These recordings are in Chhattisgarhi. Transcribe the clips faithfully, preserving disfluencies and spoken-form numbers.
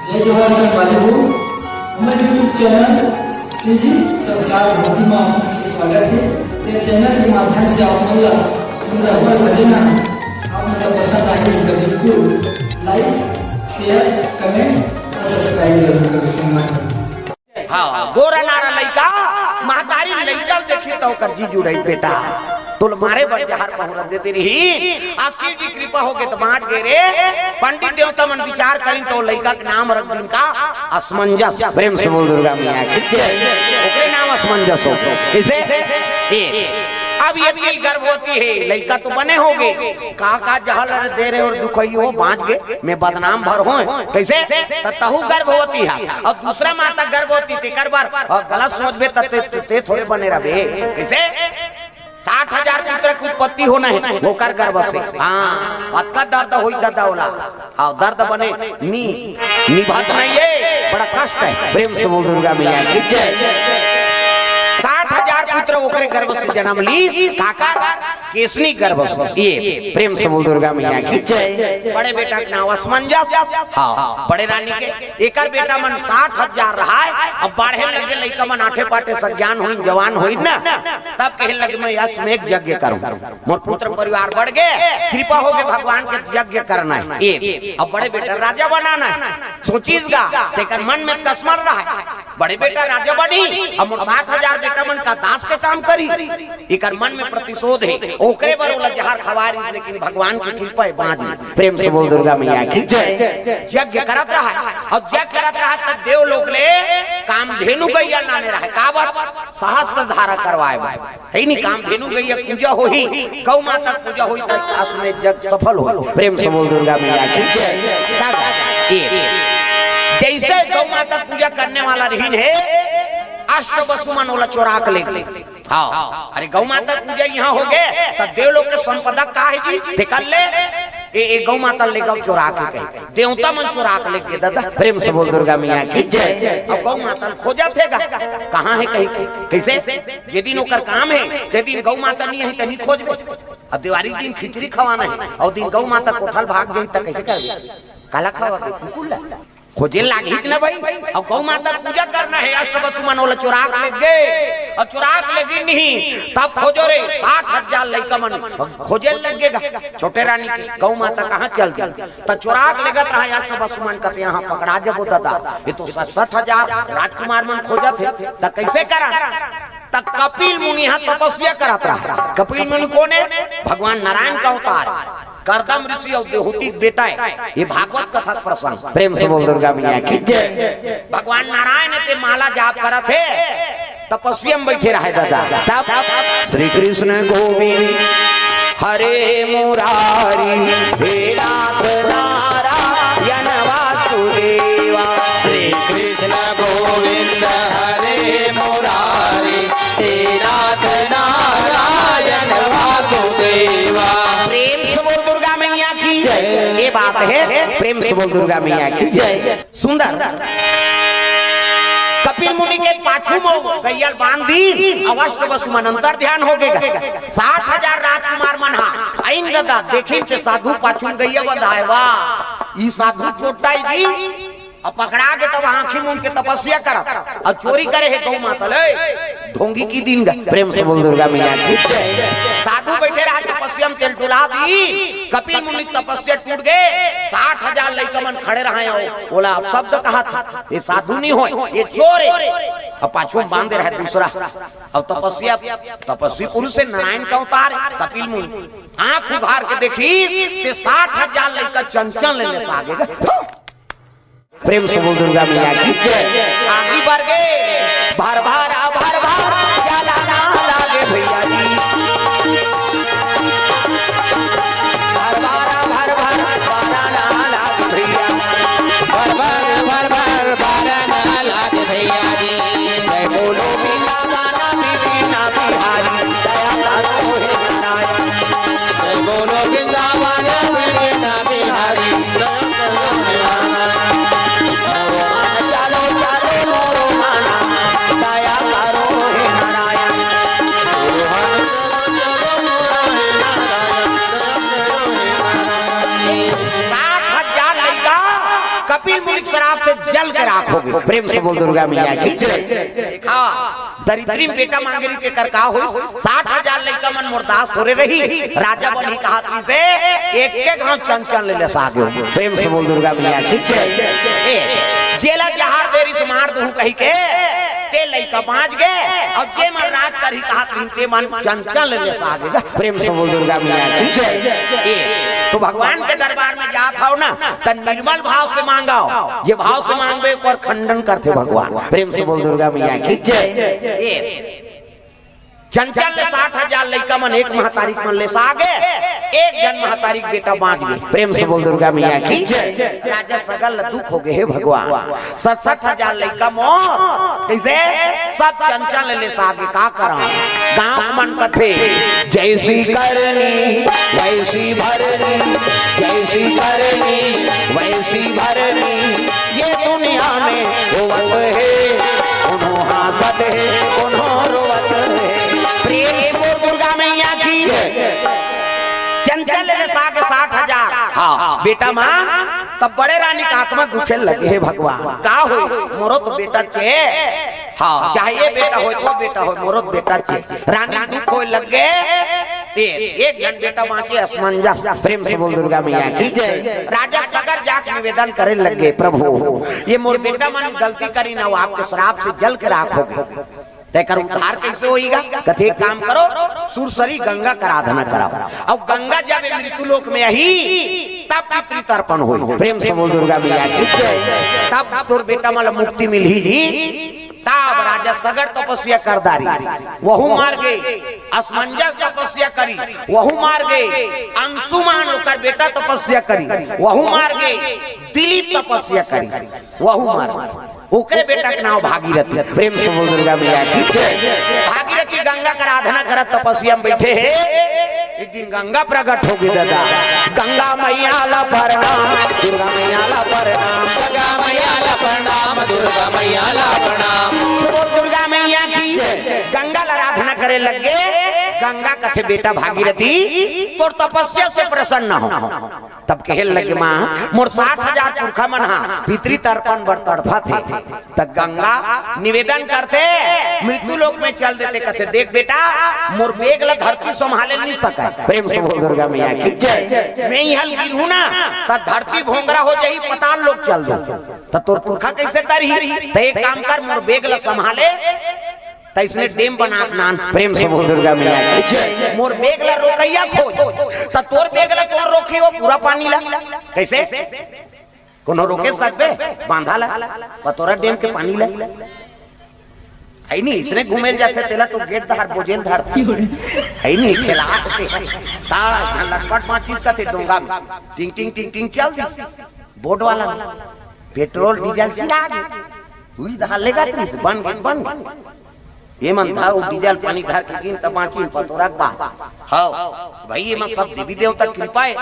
जय जोहार संगवारी हो, हमर YouTube चैनल श्री जी संस्कार भक्ति में आप मन के स्वागत हे। ये चैनल के माध्यम से आप मन ला सुंदर अब्बड़ भजन ह, आप मन ला पसंद आही त बिल्कुल like, share, comment और subscribe जरूर करहू संगवारी। हाँ, गोरा नारा लइका, महतारी लइका ल देखी त ओकर जी जुड़ाई बेटा। तोल मारे बर जहर पहुरत देते रही। आ शिव जी कृपा होगे त बाँच गे रे। पंडित देवता मन विचार करिन त ओ लइका के नाम रख दिन का असमंजस। प्रेम से बोल दुर्गा मैया की जय। ओकरे नाम असमंजस हो। कइसे? ए, अब ये गर्भवती हे, लइका तो बने होगे। का का जहर दे रहे अउ दुखई हो, बाँच गे, मैं बदनाम भर हों। कइसे? त तहू गर्भवती हे अउ दूसरा माता गर्भवती, तेकर बर अउ गलत सोचबे त ते, ते, ते थोरे बने रहबे। कइसे? साठ हजार पुत्र के उत्पत्ति होना हे ओकर गर्भ से। हाँ, अतका दर्द होई ददा ओला। हाँ, दर्द बने नी, निभत नहीं हे, बड़ा कष्ट हे। प्रेम से बोल दुर्गा मैया की जय। साठ हजार पुत्र ओकरे गर्भ से जन्म ली, काकर? केसनी गर्भ से। ये प्रेम से बोल दुर्गा मैया की जय। बड़े बेटा के नाम असमंजस। हाँ, बड़े रानी के। एकर बेटा मन साठ हजार रहय, अब बाढ़े लगे लइका मन आठे पाठे सज्ञान होइन, जवान होइन ना, तब कहे लगे मैं अश्वमेघ यज्ञ करूँ, मोर पुत्र परिवार बढ़ गे, कृपा होगे भगवान के यज्ञ करना हे। ए, अब बड़े बेटा राजा बनाना हे। सोचिस गा, तेकर मन में कसमर रहय, बड़े बेटा राजा बनी, अब मोर साठ हजार बेटा मन का दास के काम करी। एकर मन में प्रतिशोध हे, ओकरे बर ओला जहर खवा रहिस, लेकिन भगवान के कृपा हे, बाँच गे। प्रेम से बोल दुर्गा मैया की जय। यज्ञ करत रहय, अउ यज्ञ करत रहय त देवलोक ले कामधेनु गैया लाने रहय। काबर? सहस्त्र धारा करवाए बर। हे नी, कामधेनु गैया पूजा होही, गौ माता के पूजा होही त अश्वमेध यज्ञ सफल होही। प्रेम से बोल दुर्गा मैया की जय। दादा, ए, जइसे गौ माता के पूजा करने वाला रहिन हे, अष्ट वसु मन ओला चोरा के ले गे। हाँ, अरे गौ माता के पूजा इहाँ होगे, त देवलोक के संपदा का हे जी? तेकर ले, ए, ए गौ माता ले गौ चोरा के कही। देवता मन चोरा के ले गे ददा। प्रेम से बोल दुर्गा मैया की जय। अब गौ माता ल खोजत हे गा, कहाँ हे कही? कइसे? जे दिन ओकर काम हे, जे दिन गौ माता नहीं हे, त नहीं खोजबे। अब देवारी के दिन खिचड़ी खवाना हे, अउ दिन गौ माता कोठा ल भाग जाही, त कइसे करबे? काला खवाबे? कुकुर ला? खोजे लागही कि ना भाई? अउ गौ माता के पूजा करना हे, अष्ट वसु मन ओला चोरा के ले गे, अउ चोरा के ले गे नहीं, तब खोजो रे, साठ हजार लइका मन खोजे लग गे गा। छोटे रानी के गौ माता कहाँ चल दी? त चोरा के लेगत रहय अष्ट वसु मन, कथे यहाँ पकड़ा जबो ददा, ये तो सड़सठ हजार राजकुमार मन खोजत हे, त कइसे करा? त कपिल मुनि ह तपस्या करत रहय। कपिल मुनि कोन हे? भगवान नारायण के अवतार, करदम ऋषि अउ देहूति के बेटा हे। ये भागवत कथा के प्रसंग। प्रेम से बोल दुर्गा मैया की जय। भगवान नारायण के माला जाप करत हे, तपस्या में बइठे रहय ददा। तब श्री कृष्ण गोविंद हरे मुरारी, हे नाथ नारायण वासुदेवा। श्री कृष्ण गोविंद हरे मुरारी, हे नाथ नारायण वासुदेवा। प्रेम से बोल दुर्गा मैया की जय। ये बात हे, प्रेम से बोल दुर्गा मैया की जय। सुंदर। कपिल मुनि के पाछू म गैया ल बांध दीन, अउ अष्ट वसु मन अंतर ध्यान होगे गा। साठ हजार राजकुमार मन ह आइन गा ददा, देखिन ते साधु पाछू म गैया बंधाय हे। वाह, ई साधु चोट्टा हे जी। अउ पकड़ा गे तब आँखी मूंद के तपस्या करत, अउ चोरी करे हे गौ माता ले। ढोंगी की दीन गा। प्रेम से बोल दुर्गा मैया की जय। साधु बइठे रहय तपस्या में, तेल डुला दीन। कपिल मुनि के तपस्या टूट गे। साठ हजार लइका मन खड़े रहय, ओला अपशब्द कहत हे, ये साधु नहीं होय, ये चोर हे। अउ पाछू में बांधे रहय दूसरा। अउ तपस्या, तपस्वी पुरुष हे, नारायण के अवतार हे कपिल मुनि। आँख उघार के देखिस ते साठ हजार लइका चंचल ले नेसा गे गा। प्रेम से बोल दुर्गा मैया की जय। आगी बर गे। भर भरा, भर भर, जाला ना लागे भैया जी। भर भरा, भर भर, पारा ना लागे भैया। भर भर, भर भर, पारा ना लागे भैया जी। जय बोलो वृंदावन बिहारी, दया करो हे नारायण। जय बोलो वृंदावन बिहारी। कपिल मुनि के श्राप से जल के राख हो गे। प्रेम से बोल दुर्गा मैया की जय। देखा, दरिद्री में बेटा मांगे रहिस, तेकर का होइस? साठ हजार लइका मन मोर दास थोरे रही। राजा बन ही कहात रहिस हे, एक एक घांव चंचल ले लेसा गे। प्रेम से बोल दुर्गा मैया की जय। ए, जेला जहर दे रहिस मार दूं कहि के, ते लइका बांच गे, अउ जे मन राज करही कहात रहिन, ते मन चंचल ले लेसा गे। प्रेम से बोल दुर्गा मैया की जय। ए, तो भगवान के दरबार में जात हव ना, त निर्मल भाव से मांगव। जे भाव से मांगबे, ओकर खंडन करथे भगवान। प्रेम से बोल दुर्गा मैया की जय। ए, चंचल ले साठ हजार लइका मन एक महतारी के मन लेसा गे, एक झन महतारी के बेटा बांच गे। प्रेम से बोल दुर्गा मैया की जय। राजा सगर ल दुख हो गे, हे भगवान, सड़सठ हजार लइका मोर, कइसे? सब चंचल ले लेसा गे, का करंव? गांव के मन कथे, जैसी करनी वैसी भरनी, जैसी करनी वैसी भरनी, ये दुनिया में होवत हे, कोनो हांसत हे, कोनो रोवत हे। प्रेम से बोल दुर्गा मैया की। चंचल ले लेसा गे साठ हजार। हाँ, बेटा मांग, तब बड़े रानी के आत्मा दुखे लगे, हे भगवान, का होइस? मोरो तो बेटा चे। हाँ, चाहे ये बेटा होय, तो बेटा होय, मोरो तो बेटा चे। रानी दुख होय लग गे, ए, एक झन बेटा बांचे असमंजस। प्रेम से बोल दुर्गा मैया की जय। राजा सगर जाके निवेदन करे लग गे, प्रभु, ये मोर बेटा मन गलती करिन, अउ आपके श्राप से जल के राख हो गे। तेकर उद्धार कइसे होही गा? कथे, एक काम करो, सुरसरी गंगा के आराधना कराओ, अउ गंगा जब ए मृत्यु लोक में आही, तब पितृ तर्पण होही। प्रेम से बोल दुर्गा मैया की जय। तब तोर बेटा मन ल मुक्ति मिलही जी। तब राजा सगर तपस्या कर डारिस, वहू मर गे। असमंजस तपस्या करिस, वहू मर गे। अंशुमान ओकर बेटा तपस्या करिस, वहू मर गे। दिलीप तपस्या करिस, वहू मर गे। ओकरे बेटा के नांव भागीरथी। प्रेम से बोल दुर्गा मैया की जय। भागीरथी गंगा के आराधना करत तपस्या में बइठे हे। एक दिन गंगा प्रकट हो गे दादा। गंगा मैया ला प्रणाम, दुर्गा मैया ला प्रणाम। गंगा मैया ला प्रणाम, दुर्गा मैया ला प्रणाम। बोल दुर्गा मैया की जय। गंगा ला आराधना करे लग गे। गंगा कथे, बेटा भागीरथी, तोर तपस्या से प्रसन्न हों। तब कहे लगे, माँ, मोर साठ हजार पुरखा मन हा पितृ तर्पण बर तड़फत हे। त गंगा निवेदन करथे, मृत्यु लोक में चल देथे, कथे, देख बेटा, मोर बेग ल धरती संभाले नइ सकय। प्रेम से बोल दुर्गा मैया की जय। मैं इहां ल गिरहूं ना, त धरती भोंगरा हो जाही, पताल लोक चल दो। त तोर पुरखा कइसे तरही? त एक काम कर, मोर बेग ल संभाले, त इसने डेम बना के नान। प्रेम से बोल दुर्गा मैया की जय। मोर बेग ल रोकइया खोज, त तोर बेग ल कोन रोकही वो पूरा पानी ल? कइसे? कोनो रोके सकबे? बांधा ल, पतोरा डेम के पानी ल। हइ नी, इसने घूमे ल जाथे, तेला तो गेट डहर बोजे ल धरथे। हइ नी, ठेला आथे। ता, इहां लटपट माचिस कथे डोंगा में। टिंग, टिंग, टिंग, टिंग चल दिस। बोट वाला में। पेट्रोल, डीजल सिरा गे। उही डहर लेगत रहिस, बन गे, बन गे। ये मन धा, वो डीजल पानी धर के गिन, त बांचिन पतोरा के बात। हव, भाई, ये मन सब देवी देवता के कृपा हे।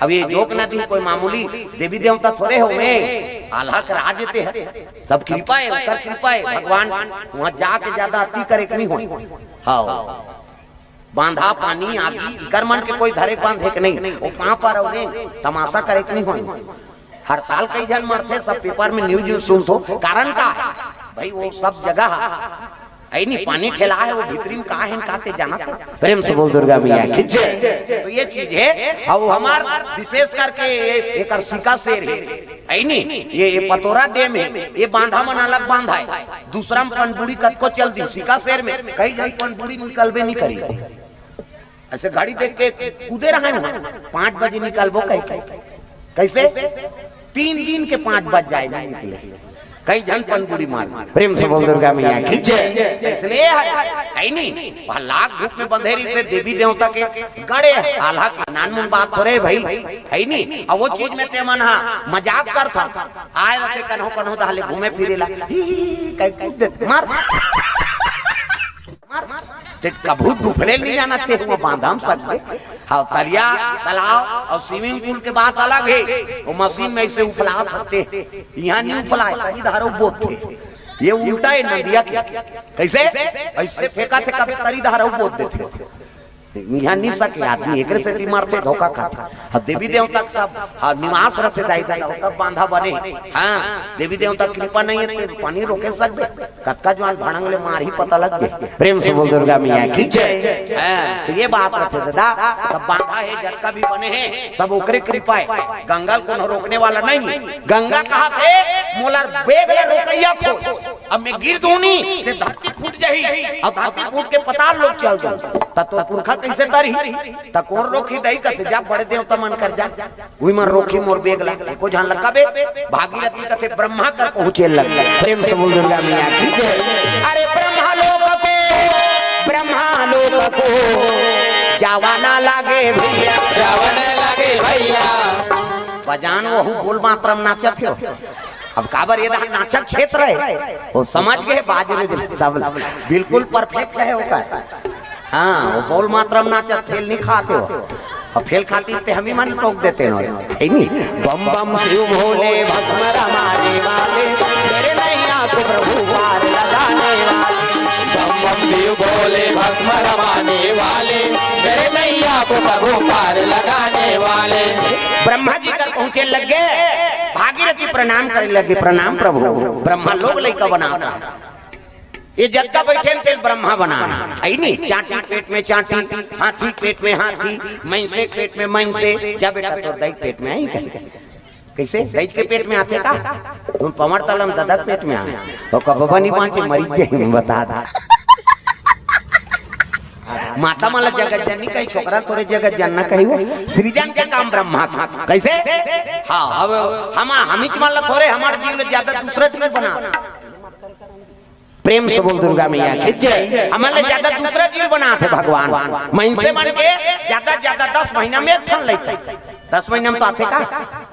अब ये जोक नदी कोई मामूली देवी देवता थोरे होवय, आल्हा के राज ते हे। सब कृपा हे, ओकर कृपा हे, भगवान। उहां जाके जादा अति करे के नइ होय। हव, बांधा, पानी, आगी, इकर मन के कोई धरे बांधे के नइ। वो पांव परव रे, तमाशा करे के नइ होय। हर साल कई झन मरथे, सब पेपर में न्यूज में सुनथो, कारण का हे? भाई, वो सब जगह हे नी, पानी ठेला हे, वो भीतरी में का हे, का ते जानत हे? प्रेम से बोल दुर्गा मैया की जय। तो ये चीज हे, अउ हमार विशेष करके ये एकर सिका शेर हे, हइ नी, ये, ये पतोरा डेम हे, ये बांधा मन अलग बांधा हे, दूसरा में पनबुड़ी कतको चल दिस, सिका शेर में कई झन पनबुड़ी निकलबे नइ करी। अइसे घड़ी देख के कूदे रहय उहां, पांच बजे निकलबो कहि के। कइसे? तीन दिन के पांच बज जाय, नइ निकले। कई झन पनबुड़ी मार। प्रेम से बोल दुर्गा मैया की जय। अइसने हे, हइ नी? वहां लाख धूप में बंधे रहिसे देवी देवता के गड़े हे। आल्हा के नानमुन बात थोरे भाई, हइ नी? अउ वो चीज में ते मन हा मजाक करथा। आय रथे कन्हो कन्हो डहर ले घूमे फिरे ला। ही, ही, ही, कहि कूद देथे। मार। ते कभू डुफले नइ जानत ते हुआ बांधा म सकबे। हव, तरिया, तालाब अउ swimming pool के बात अलग हे। वो मशीन में अइसे उफलात होथे, इहां नइ उफलाय, तरी डहर बोथथे। ये उल्टा हे नदिया के। कइसे? अइसे फेंकथे, कभू तरी डहर बोथ देथे। इहाँ नहीं सके आदमी, एकरे सेती मरथे, धोखा खाथे। अब देवी देवता के सब, हाँ, निवास रथे दाई ददा, तब बांधा बने। हाँ, देवी देवता के कृपा नहीं है तो पानी रोके सकबे? कतका जवान भड़ंग ले मारही पता लग गे। प्रेम से बोल दुर्गा मैया की जय। हाँ, तो ये बात रथे ददा, सब बांधा है, जतका भी बने हैं, सब ओकरे कृपा है। गंगा ल कोनो रोकने वाला नहीं है। गंगा कहाथे, मोला बेग ला रोकइया खोज। अब मैं गिर दूनी, ते धरती फूट जाही, अउ धरती फूट के पताल लोक चल दूँ, त तोर पुरखा कइसे तरही? त कोन रोकही दई? कथे, जा बड़े देवता मन कर जा, उही मन रोकही मोर बेग ला। एको झन ला कबे, भागीरथी कथे, ब्रह्मा कर पहुँचे लग। प्रेम से बोल दुर्गा मैया की जय। अरे ब्रह्मा लोक को, ब्रह्मा लोक को, जावा ना लागे भैया। जावा ना लागे भैया। बजान वहू बोल मात्रा म नाचत हे। अब काबर ये दहा नाचक क्षेत्र है, वो समझ गए, बाज ले सब बिल्कुल परफेक्ट है ओकर। हाँ, वो बोल मात्रा म नाचत, फेल नहीं खाते हो। अउ फेल खाती ते हम ही मन टोक देते हो, है नहीं? बम बम शिव भोले भस्म रमाने वाले, मेरे नैया को प्रभु पार लगाने वाले। बम बम शिव भोले भस्म रमाने वाले, मेरे नैया को प्रभु पार लगाने वाले। ब्रह्मा जी कर पहुँचे लग गे, भागीरथी प्रणाम करे लगे, प्रणाम प्रभु। ब्रह्मा लोग लइका बना, ये जतका बइठे तेला ब्रह्मा बना, है नी? चांटी पेट में चांटी, हाथी पेट में हाथी, मइनसे पेट में मइनसे। जा बेटा, तोर दई पेट में आही कहीं? कइसे? दई के पेट में आथे का? तुम पवार तलम ददा के पेट में आए। वो कब बनी पाँचे मरी जाही, बता दा। माता मन ला जगत जननी कही, छोकरा तोरे जगत जनना कही, वो सृजन के काम ब्रह्मा के। कइसे? हाँ, अब हम, हमीच मन ला थोरे, हमार जीव ले ज्यादा दूसरा जीव बना। प्रेम से बोल दुर्गा मैया की जय। हमन ले ज्यादा दूसरा जीव बनाथे भगवान। मइनसे मन के ज्यादा ज्यादा दस महीना में एक ठन लइका। दस महीना में तो आथे का?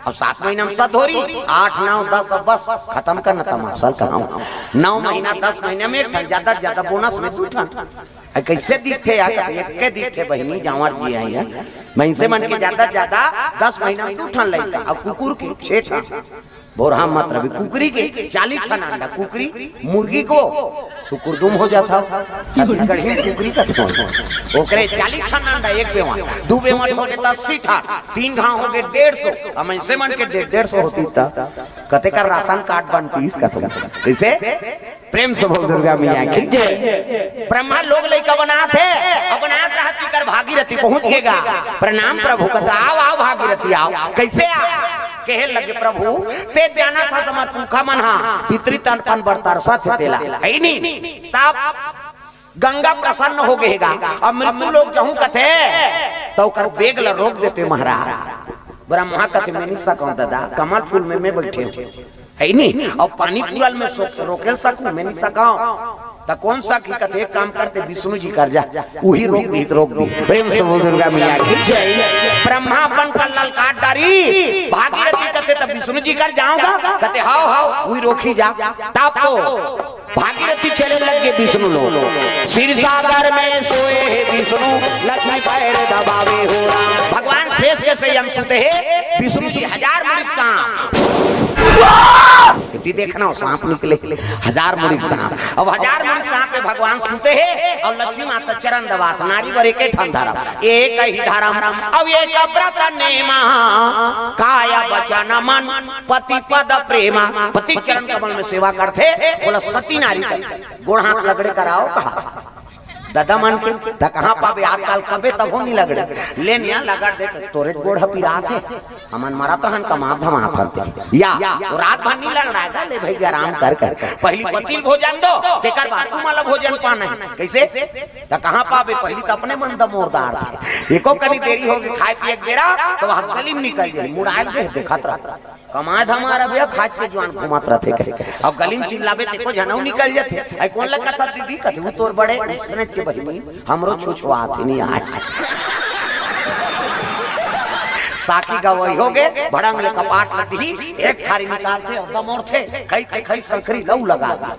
अब सात महीना में सत होरी, आठ, नौ, दस, अब बस खतम करना तमाशा ल कहांव। नौ महीना, दस महीना में एक ठन, ज्यादा ज्यादा बोनस में दू ठन। अ, कइसे दिखथे यार? एक के दिखथे बहिनी, जांवर जी आय हे। मइनसे मन के ज्यादा ज्यादा दस महीना में दू ठन लइका, अउ कुकुर के छे ठन। बोरहा मत रवि, कुकरी के चालीस ठन अंडा, कुकरी, मुर्गी को सुकुरदुम हो जात हव। छत्तीसगढ़ी में कुकरी कथे। ओकरे चालीस ठन अंडा, एक बेवा, दू बेवा होगे त अस्सी ठन, तीन घांव होगे डेढ़ सौ। अब मइनसे मन के डेढ़, डेढ़ सौ होती त कते कर राशन कार्ड बनतीस कसम। कइसे? प्रेम से बोल दुर्गा मैया की जय। ब्रह्मा लोग लइका बनात हे, अब बनात रहत तेकर भागीरथी पहुंच गे गा। प्रणाम प्रभु, कथे, "आव, आव भागीरथी, आव।" कइसे आव? कहे लगे, "प्रभु, ते जानत हस हमर पुरखा मन हा पितृ तर्पण बर तरसत हे तेला, है नी?" तब गंगा प्रसन्न हो गे गा। अब मृत्यु लोक जहूं कथे, त ओकर बेग ल रोक देते महाराज। ब्रह्मा कथे, "मैं नहीं सकंव ददा, कमल फूल में मैं बइठे हंव।" है नी? अउ पानी पुरल में सो-, रोकेल सकंव, मैं नहीं सकंव। त कोन सकही? कथे, "एक काम करते, विष्णु जी कर जा, उही रोक दी, रोक दी।" प्रेम से बोल दुर्गा मैया की जय। ब्रह्मा अपन कल्लल काट डारी, भागीरथी कथे, "त विष्णु जी कर जांव गा?" कथे, "हव, हव, उही रोकही जा।" तब तो भागीरथी चले लग गे विष्णु लोक। क्षीर सागर में सोए हे विष्णु, लक्ष्मी पैर दबावे हो राम। भगवान शेष के संयम सुते हे, विष्णु जी हजार मुड़ी के सांप। इति देखना हो, सांप निकले, हजार मुड़ी के सांप। अब हजार मुड़ी के सांप में भगवान सुते हे अउ लक्ष्मी माता चरण दबात, नारी बर एके ठन धरम, एक ही धरम, अउ एक व्रत नेमा, काय वचन मन पति पद प्रेमा। पति चरण कमल में सेवा करथे, ओला सती नारी कथे। गोड़ हाथ लगड़े कराव कहा ददा मन के, त कहाँ पाबे? आजकल कबे तभो नहीं लगड़े। ले निया लगड़ दे, तोरे गोड़ ह पिरात हे। हमन मरत रहन, कमात धमात हन ते। या, वो रात भर नहीं लगड़ा गा, ले भई आराम कर कर। पहिली पति ल भोजन दो, तेकर बाद तुमन ला भोजन पाना हे। कइसे? त कहाँ पाबे? पहिली त अपने मन दमोरदार थे। एको कनी देरी होगे खाय पिये के बेरा, त वहाँ गली में निकल जाही, मुड़ायल दे देखत रह। कमाय धमाय रहिबे, खाज के जुआन घूमत रथे कहे। अउ गली में चिल्लाबे, तेको झनऊ निकल जथे। अई कोन ल कथस दीदी? कथे, "वो तोर बड़े उसने चे बहिनी, हमरो छुछुआत ही नहीं आय।" साखी गवई होगे, भड़ंग ले कपाट ल दिही, एक थारी निकालथे अउ दमोरथे, खई ते खई, संकरी लऊ लगा दी।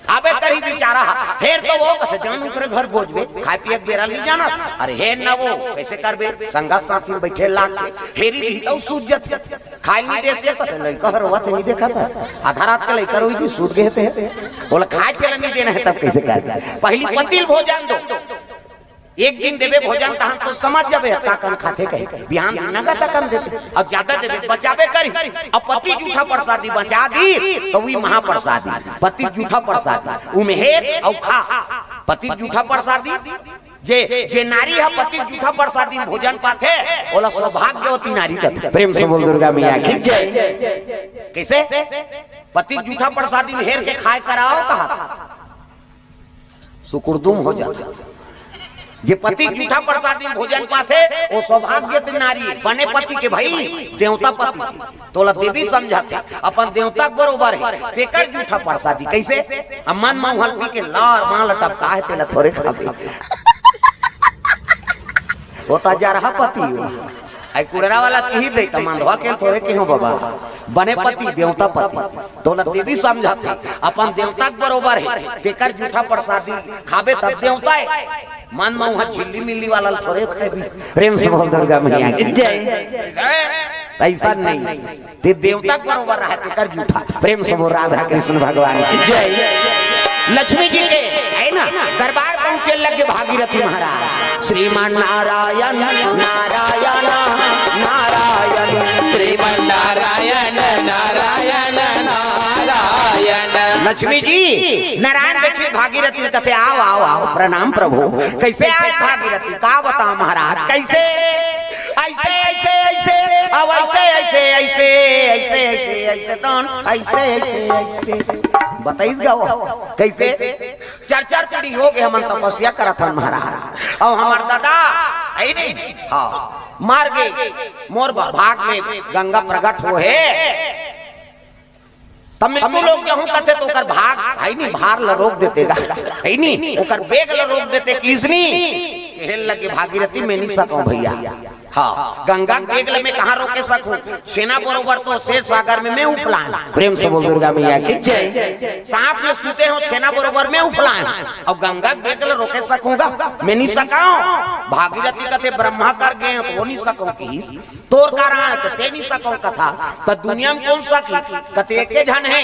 अबे करही बिचारा हा, हेर तो वो कथे, "जान ओकरे घर बोजबे, खाय पिये के बेरा नहीं जानत।" अरे हेर ना वो, कइसे करबे? संगा साथी में बइठे लाग के, हेरी दिही त सूझ जथे। खाय नहीं देस, ये कथे, "लइका ह रोवत हे, नहीं देखत हे? आधा रात के लइका रोई थी, सूत गए थे।" बोला, "खाय चला नहीं देना हे, तब कइसे करबे? पहिली पति ल भोजन दो।" एक दिन देबे भोजन, तहन तो समझ जाबे, अतका कन खाथे कहे। बिहान दिन नगद अकन देबे, अउ जादा देबे, बचाबे करी। अउ पति जूठा प्रसादी बचा दी, त उही महाप्रसादी। पति जूठा प्रसादी, उमे हेर अउ खा। पति जूठा प्रसादी, जे, जे नारी ह पति जूठा प्रसादी में भोजन पाथे, ओला सौभाग्यवती नारी कथे। प्रेम से बोल दुर्गा मैया की जय। कइसे? पति जूठा प्रसादी में हेर के खाए कराओ कहा, सुकुरदुम हो जाथे। जे पति जूठा प्रसादी में भोजन पाथे, ओ सौभाग्यवती नारी, बने पति के भई, देवता पति के। तोला देवी समझथे, अपन देवता के बरोबर हे, तेकर जूठा प्रसादी। कइसे? अब मन म उहल पी के लार मां लटपका हे, तेला थोरे खाबे। ओ त जरहा पति हो। आई कुड़रा वाला किही दे, त मंदवा के थोरे किहो बाबा। बने पति, देवता पति। तोला देवी समझथे, अपन देवता के बरोबर हे, तेकर जूठा प्रसादी खाबे तब देवता हे। मन म उहां झिल्ली मिल्ली वाला ल थोरे खाबे। प्रेम से बोल दुर्गा मैया की जय। अइसन नहीं, ते देवता के बरोबर रहे, तेकर जूठा। प्रेम से बोल राधा कृष्ण भगवान की जय। लक्ष्मी जी के, हे ना, दरबार पहुंचे लगे भागीरथी महाराज। श्रीमान नारायण, नारायण, नारायण। श्रीमान नारायण, नारायण, नारायण। लक्ष्मी जी, नारायण देखिए भागीरथी कथे, आओ, आओ, आओ, प्रणाम प्रभु। कइसे आए भागीरथी? का बताओ महाराज, कइसे? अइसे, अइसे, अइसे, अब अइसे, अइसे, अइसे, अइसे, अइसे, अइसे, तहन अइसे, अइसे, अइसे। बताइस गा वो। कइसे? चार, चार पीढ़ी हो गे हमन तपस्या करत हन महाराज। अउ हमर दादा, हे नहीं? हां, मर गे। मोर भाग में गंगा प्रगट हो हे। त मृत्यु लोक जाहूं कथे त ओकर भाग, हे नहीं, भार ल रोक देते गा, हे नहीं, ओकर बेग ल रोक देते, किसनी कहे लगे भागीरथी, मैं नहीं सकंव भइया। हां, गंगा के बेग ल मैं कहां रोके सकहूं? छेना बरोबर तो क्षीर सागर में मैं उफलान। प्रेम से बोल दुर्गा मैया की जय। सांप में सुते हों, छेना बरोबर मैं उफलान, अउ गंगा के बेग ल रोके सकहूं गा? मैं नहीं सकंव। भागीरथी कथे, ब्रह्मा कर गे हों त ओ नहीं सकंव किहिस। तोर कारण हे त ते नहीं सकंव कथा, त दुनिया में कोन सकही? कथे एके झन हे,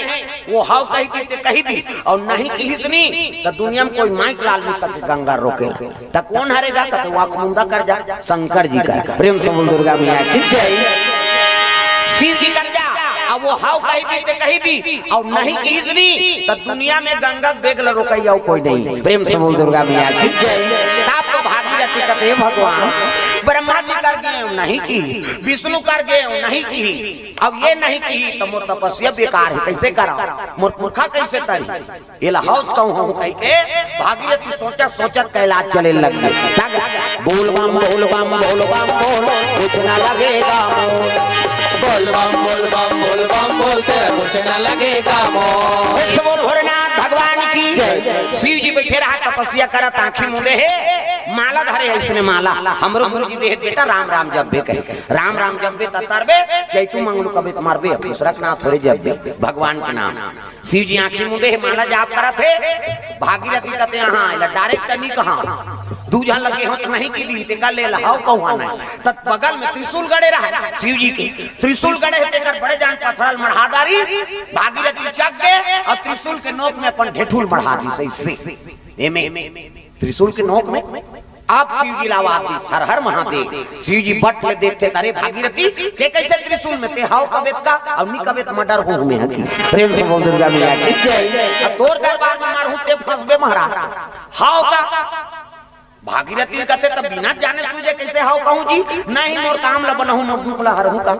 ओ हव कहि दिस ते कहि दिस, अउ नहीं किहिस नहीं, त दुनिया में कोई माई के लाल नहीं सके गंगा रोके। त कोन हरे गा? कथे ओ आंख मुंदा कर जा, शंकर जी कर। प्रेम से बोल दुर्गा मैया की जय। शिव जी कर जा, अब ओ हव कहि दिस ते कहि दिस, अउ नहीं किहिस नहीं, त दुनिया में गंगा के बेग ल रोकइया अउ कोई नहीं। प्रेम से बोल दुर्गा मैया की जय। तब तो भागीरथी कथे, भगवान, ब्रह्मा जी कर गे हों, नहीं किहिस, विष्णु कर गे हों, नहीं किहिस, अब ये नहीं किहिस, त मोर तपस्या बेकार हे, कइसे करंव? मोर पुरखा कइसे तरही? एला हव कहूं हम कहिके भागीरथी सोचत सोचत कैलाश चले लग गे। तब बोल बम, बोल बम, बोल बम, बोल, कुछ ना लगेगा मोल। बोल बम, बोल बम, बोल बम, बोल, तेरा कुछ ना लगेगा मोल। बोल भोलेनाथ भगवान की जय। शिव जी बइठे रहा, तपस्या करत, आंखी मूंदे हे, माला धरे हे, अइसने माला। हमरो गुरु जी दे हे बेटा, राम राम जपबे कहे। राम राम जपबे त तरबे, चैतू मंगलू कबे त मरबे, दूसरा के नाम थोरे जपबे, भगवान के नाम। शिव जी आंखी मूंदे हे, माला जाप करत हे, भागीरथी कथे, हां, एला direct नहीं कहा, दू झन लगे हों त नहीं किहिस, तेकर ले ला, हव कहूं नहीं। त बगल में त्रिशूल गड़े रहा शिव जी के, त्रिशूल गड़े हे, तेकर बड़े जान पथरा ल मढ़ा डारिस, भागीरथी चघ गे अउ त्रिशूल के नोक में अपन ढेठू ल मढ़ा दिस, अइसे। एमे त्रिशूल के नोक में। अब शिव जी ला आवाज दिस, हर हर महादेव। शिव जी बट ले देखथे, अरे भागीरथी, ते कइसे त्रिशूल में, ते हव कबे त का, अउ नहीं कबे त murder होहूं मैं हा किहिस। प्रेम से बोल दुर्गा मैया की जय। अब तोर दरबार में मरहूं ते फंसबे महाराज। हव का? भागीरथी कथे, त बिना जाने सूझे कइसे हव कहूं जी? नहीं, मोर काम ला बनहूं, मोर दुख ला हरहूं का।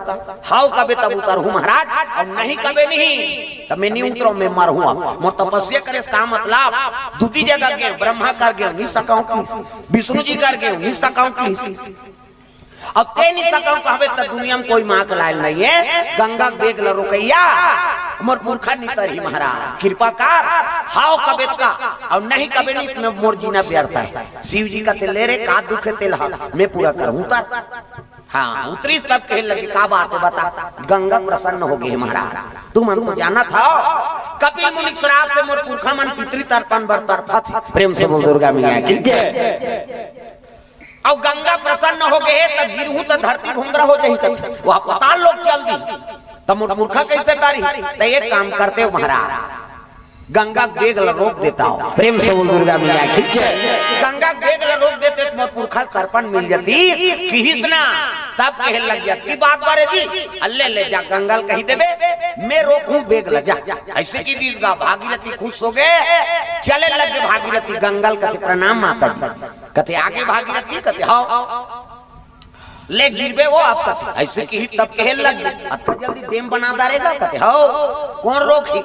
हव कबे तब उतरहूं महाराज, अउ नहीं कबे नहीं, त मैं नहीं उतरंव, मैं मरहूं। अब मोर तपस्या करे से का मतलब? दूती जगह गे, ब्रह्मा कर गे, नहीं सकंव किहिस, विष्णु जी कर गे, नहीं सकंव किहिस। अब ते नहीं सकंव कहबे त दुनिया में कोई मां के लायक नहीं हे। गंगा के बेग ल रोकइया मोर पुरखा नहीं तरही महाराज, कृपा कर। हव कबे त का, अउ नहीं कबे नहीं, त मैं मोर जीना व्यर्थ हे। शिव जी कथे, ले रे, का दुख हे तेला, मैं पूरा करहूं तर। हां, उतरिस तब कहे लगे, का बात हे बता। गंगा प्रसन्न हो गे महाराज, तुमन तो जानत हव, कपिल मुनि के श्राप से मोर पुरखा मन पितृ तर्पण बर तड़फत हे। प्रेम से बोल दुर्गा मैया की जय। अउ गंगा प्रसन्न हो गे हे, त गिरहूं त धरती भोंगरा हो जाही कथे, ओ पाताल लोक चल दिही, त मोर पुरखा कइसे तरही? त एक काम करतेव महाराज, गंगा के बेग ल रोक देता हो। प्रेम से बोल दुर्गा मैया की जय। गंगा के बेग ल रोक देते त मोर पुरखा ल तरपन मिल जाती, किहिस ना। तब कहे लग जाती बात बारे जी, अल्ले ले जा गंगा ल कहि देबे, मैं रोकहूं बेग ल जा। अइसे कहि दीस गा, भागीरथी खुश होगे, चले लगे भागीरथी गंगा ल कथे प्रणाम माता जी। कथे आगे भागीरथी, कथे हव। ले गिरबे वो आप कथे। अइसे कहि तब कहे लग, अतना जल्दी डेम बना डारेगा कथे हव। कोन रोकही?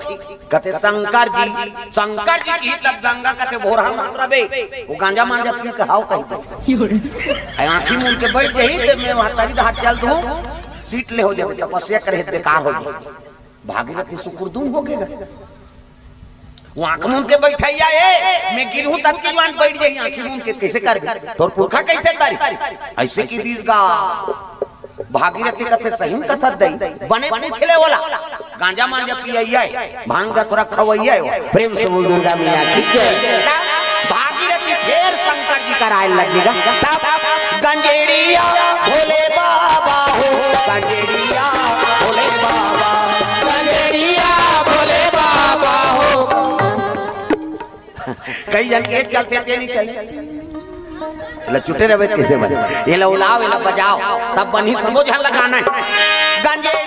कथे शंकर जी। शंकर जी कहि तब गंगा कथे भोरहा मत रबे, वो गांजा मांजा पी के हव कहि दे। आंखी मूंद के बइठ जाही त मैं वहां तरी डहर चल दूं, सीट ले हो जाबे, तपस्या करे बेकार हो जाही। भागीरथी सुकुरदुम होगे गा। वो आंख मूंद के बइठइया ए, मैं गिरहूं तब के जुआन बइठ जाही, आंखी मूंद के कइसे करबे? तोर पुरखा कइसे तरी? अइसे कहि दीस गा। भागीरथी कथे सही म कथस दई, बने पूछ ले ओला। गांजा मांजा पियइया ए, भांग धतूरा खवइया ए। प्रेम से बोल दुर्गा मैया की जय। भागीरथी फेर शंकर जी करा आए लगे गा। तब गंजेड़िया भोले बाबा हो, गंजेड़िया भोले बाबा। गंजेड़िया भोले बाबा हो। कई झन के चलथे ते नइ चले। एला चुटे रहिबे त कइसे बने? एला उलाव, एला बजाव, तब बनही, सबो झन ला गाना हे। गंजेड़िया